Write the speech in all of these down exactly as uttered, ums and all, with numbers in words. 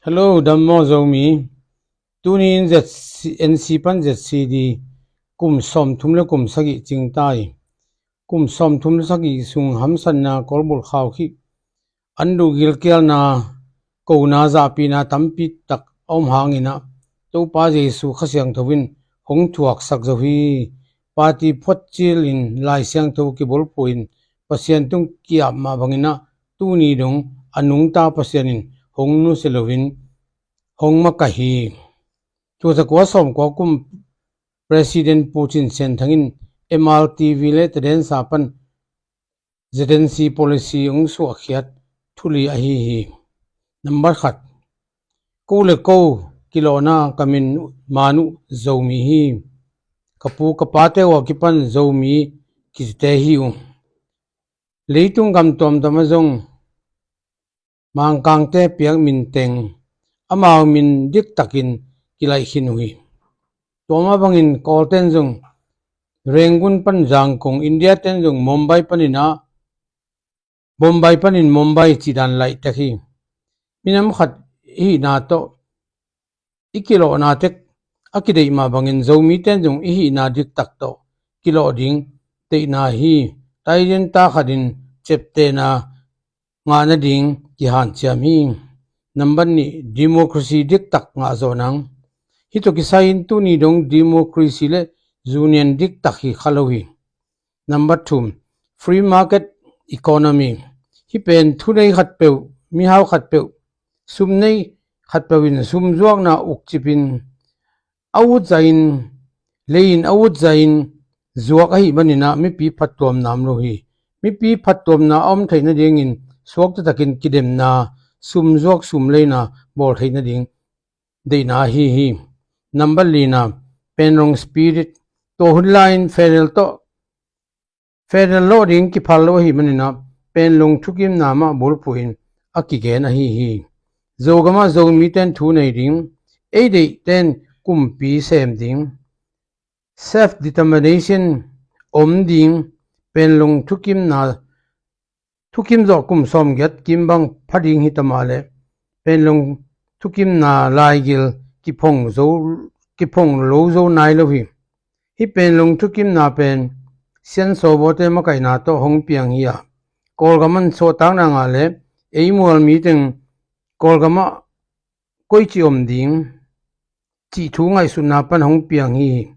Hello, dam maw Zomi. Tuni in Z C, N C pan Z C D kum sawmthum le kum sagih cingta hi. Kum sawmthum le sagih sung hamsatna, Kawlbulh khau khih, an duh gilkialna, kona zahpihna tampi tak a om hangin ah, Topa Jesu Kha Siangtho in hong thuaksak zo hi. Party phuat cil in Lai Siangtho kibulphuh in Pasian tung ki-ap mah bangin ah, tuni dong a nungta Pasian in hong nusia loin hong makaih hi. Tul zakua sawmkua kum President Pu Cin Sian Thang in M R T V le Tadensa pan Z N C policy hong suahkhiat thu li ahi hi. Nambat khat, ko le ko kilawhna ka min man uh Zomi hi. Ka pu ka pate uh a kipan Zomi kicite hi uh. Leitung gam tuamtuam ah zong Mangkangte piak min teng amau min diktakin kilaih khin uh hi. Tua mah bangin Kawlten zong Rangoon pan Zangkong, India ten zong Mumbai panin ah, Bombay panin Mumbai cih dan laih tek hi. Minam khat i hihna tawh i kilawhna tek a kideih mah bangin Zomi ten zong i hihna diktak tawh kilawh ding deihna hi. Taiden ta khatin ciaptehna ngah nading kihanciam hi. Nambat nih, democracy diktak ngah zawh nang. Hih tawh kisai in tuni dong democracy le union diktak hi kha lo hi. Nambat thum, free market economy. Hih pen thunei khatpeuh, mihau khatpeuh, sumnei khatpeuh in sumzuakna ukcipin a utzahin, lei-in a utzahin zuak ahih manin ah mipi phattuamna om lo hi. Mipi phattuamna a om theih nadingin suakta takin kidemna, sumzuak sumleina bawl theih nading deihna ahi hi. Nambat lina, Panglong spirit. Tua hun lai-in federal tawh federal lawh ding kiphal lo ahih manin ah Panglong thukimna mah bulphuhin a kigen ahi hi. Zogamah Zomiten thu nei ding, ei deihten kumpi sem ding, self determination om ding, Panglong thukimna thukim zawh kum sawmgiat kim bang pha ding hi ta mah leh Panglong thukimna laigil kiphong zo, kiphong lo zo nai lo hi. Hih Panglong thukimna pen Sian Sawbawte makaihna tawh hong piang hi a, Kawlgam an sawhtakna ngah leh ei mualmi teng Kawlgamah koici om ding cih thu ngaihsutna pan hong piang hi.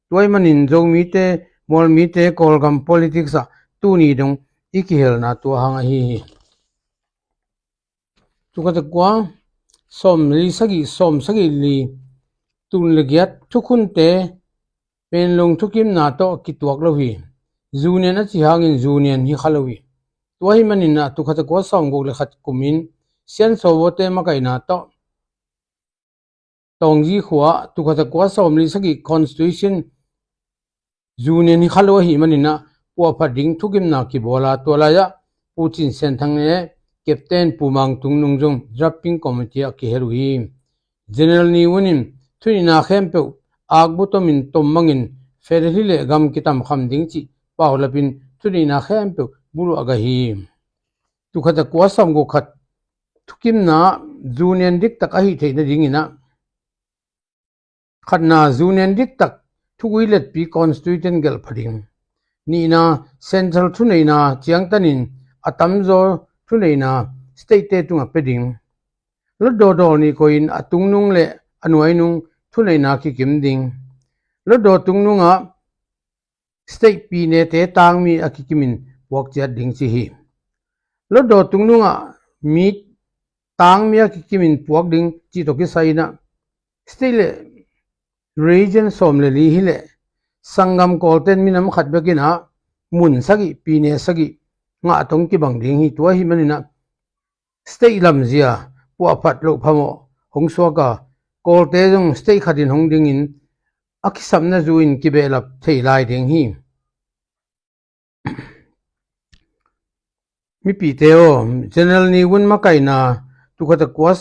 Tua ahih manin Zomite, mualmite, Kawlgam politics ah tuni dong i kihelna tua hang ahi hi. Tul khat zakua sawmli sagih, sawmsagih li, tul le giat thukhunte Panglong thukimna tawh kituak lo hi. Union a cih hangin union hi kha lo hi. Tua ahih manin ah tul khat zakua sawmguk le khat kumin Sian Sawbawte makaihna tawh Taungzi khua-ah tul khat zakua sawmli sagih constitution union hi kha lo ahih manin ah puahphat ding thukimna kibawl a, tua lai-ah Pu Cin Sian Thang le Captain Pu Mang Tung Nung zong drafting committee ah kihel uh hi. General Ne Win in thuneihna khempeuh akbu tomin tom mangin federal hi leh gam kitam kham ding cih paulapin thuneihna khempeuh buluh a gah hi. Tul khat zakua sawmguk khat thukimna union diktak ahih theih nadingin ah, khatna, union diktak thugui letpi constitution gelh pha ding. Nihna, central thuneihna ciangtanin a tamzaw thuneihna state-te tungah pia ding. Hlutdaw dawl nih koihin a tungnung le a nuainung thuneihna kikim ding. Hlutdaw tungnungah state pinete tangmi a kikimin puak ciat ding ci hi. Hlutdaw tungnungah mi tangmi a kikimin puak ding cih tawh kisai-in ah state le region sawm le li hi leh sanggam Kawlten minam khat bekin ah mun sagih, pine sagih ngah tawh kibang ding hi. Tua ahih manin ah state lamzia puahphat loh phamawh hong suak a, Kawlte zong state khatin hong dingin a kisapna zu-in kibehlap thei lai ding hi. Mipite aw, General Ne Win makaihna tul khat zakua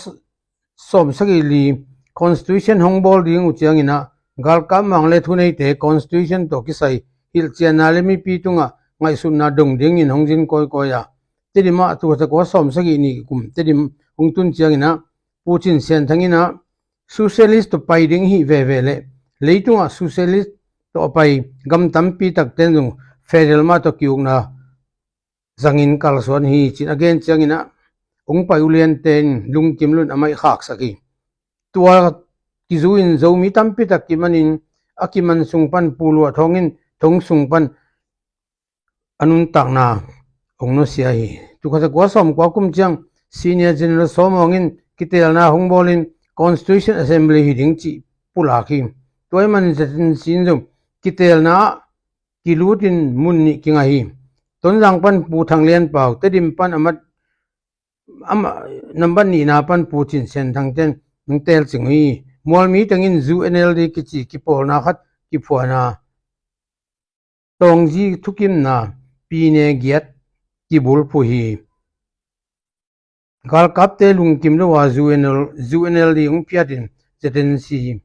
sawmsagih li constitution hong bawl ding uh ciangin ah galkap mang le thuneite constitution tawh kisai hilhcianna le mipi tungah ngaihsutna dong dingin hong zin kawikawi a, Tedim ah tul khat zakua sawmsagih nih kum Tedim hong tun ciangin ah Pu Cin Sian Thang in ah socialist tawh pai ding hi veve le leitungah socialist tawh a pai gam tampi takten zong federal mah tawh kiukna zangin kalsuan hi, ci-in a gen ciangin ah hong pai uliante in lungkim loin a maih khaksak hi. Tua kizu in Zomi tampi tak kimanin a kiman sung pan Pu Lua Thawng in thong sung pan a nuntakna hong nusia hi. Tul khat za kua sawm kua kum ciang Senior General Sawm Awng in kiteelna hong bawlin Constitution Assembly hi ding cih pulak hi. Tua ahih manin Z N C in zong kiteelna ah kilutin mun nih kingah hi. Tonzang pan Pu Thang Lian Pau, Tedim pan a mat, a ma-, nambat nihna pan Pu Cin Sian Thang ten hong teel cing uh hi. Mualmi tengin zu N L D kici kipawlna khat kiphuan a, Taungzi thukimna pine giat kibulphuh hi. Galkapte lungkim lo a zu N L, zu N L D hong phiatin Z N C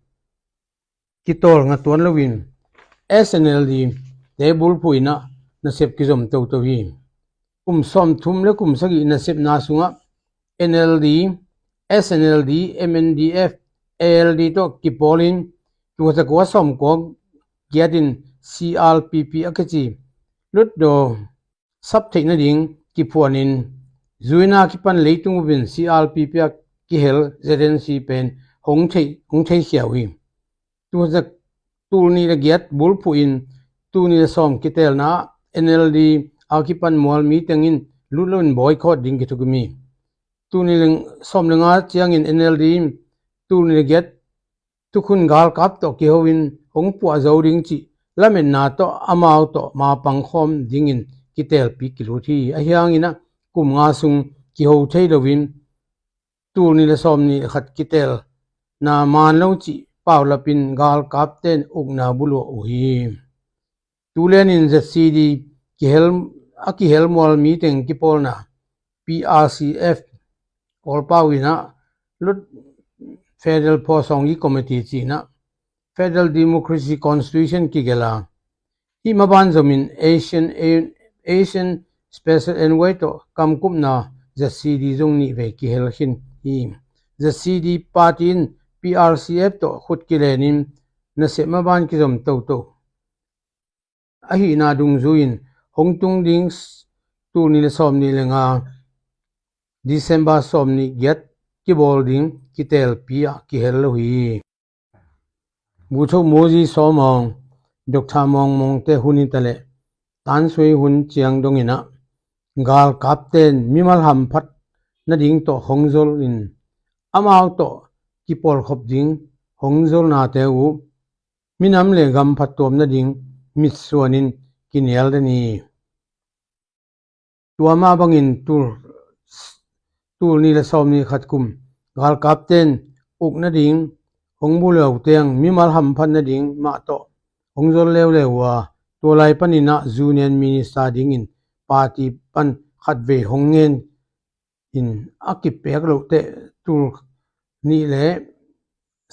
kitawl ngatuan loin S N L D te bulphuh in ah nasep kizom toto hi. Kum sawmthum le kum sagih nasepna sungah N L D, S N L D, M N D F, A L D tawh kipawlin tul khat za kua sawm kua giatin C R P P a kici lutdaw sap theih nading kiphuanin zuina kipan leitung upin C R P P a kihel Z N C pen hong thei, hong theikhia uh hi. Tul za, tul nih le giat bulphuh in tul nih le sawm kiteelna ah N L D a kipan mualmi tengin lut loin boycott ding kithukim hi. Tul nih le sawm le nga ciangin N L D in tul nih le giat thukhun galkap tawh kiho in hong puah zo ding cih lametna tawh amau tawh mapang khawm dingin kiteelpi kilut hi. Ahi hangin ah kum nga sung kiho thei loin tul nih le sawm nih le khat kiteelna man lo cih paulapin galkapten ukna buluah uh hi. Tulianin Z C D kihel, a kihel mualmi teng kipawlna P R C F, Kawlpau in ah lut Federal Pawsawngyi Committee ci-in ah Federal Democracy Constitution kigelh a, hih maban zomin Asian, Asian Special Envoy tawh kamkupna Z C D zong nih vei kihel khin hi. Z C D party in P R C F tawh khut kilenin nasep maban kizom toto ahihna dungzui-in hong tung ding s-, tul nih le sawm nih le nga December sawm nih giat kibawl ding kiteelpi ah kihel lo hi. Butho Muzi Sawmawng, Doctor Mawng Mawngte hun hitaleh tansui hun ciang dongin ah galkapten mimal hamphat nading tawh hong zol in amau tawh kipawlkhop ding hong zolnate uh minam le gam phattuam nading mitsuanin kinial den hi. Tua mah bangin tul, tul nih le sawm nih khat kum galkapten uk nading hong buluah uh teng mimal hamphat nading mah tawh hong zol leuleu uh a, tua lai panin ah Union Minister dingin party pan khatvei hong ngen in a kipek lohteh tul nih le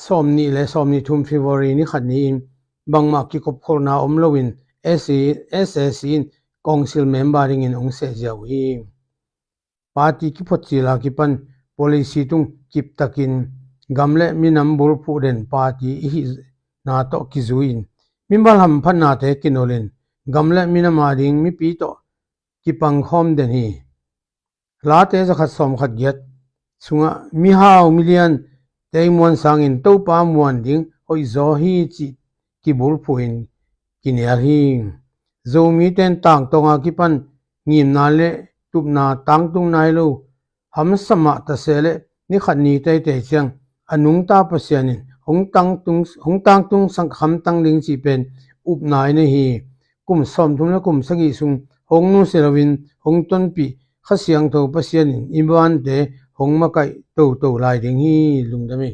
sawm nih le sawm nih thum February ni khat ni-in bangmah kikopkholhna om loin S A C in council member dingin hong sehzia uh hi. Party kiphot cil a kipan policy tung kiptakin gam le minam bulphuh den party i hihna tawh kizui-in mimal hamphatnate kinolin gam le minam ading mipi tawh kipangkhawm den hi. Late zakhat sawmkhat giat sungah mihau milian tei muan sangin Topa muan ding hoihzaw hi cih kibulphuhin kinial hi. Zomite in tangtawnga kipan ngimna le tupna tangtung nai lo hamsa mah ta se leh ni khat ni teitei ciang a nungta Pasian in hong tangtung, hong tangtung sang khamtang ding cih pen upna i nei hi. Kum sawmthum le kum sagih sung hong nusia loin hong tonpih Kha Siangtho Pasian in i bante hong makaih toto lai ding hi. Lungdam hi.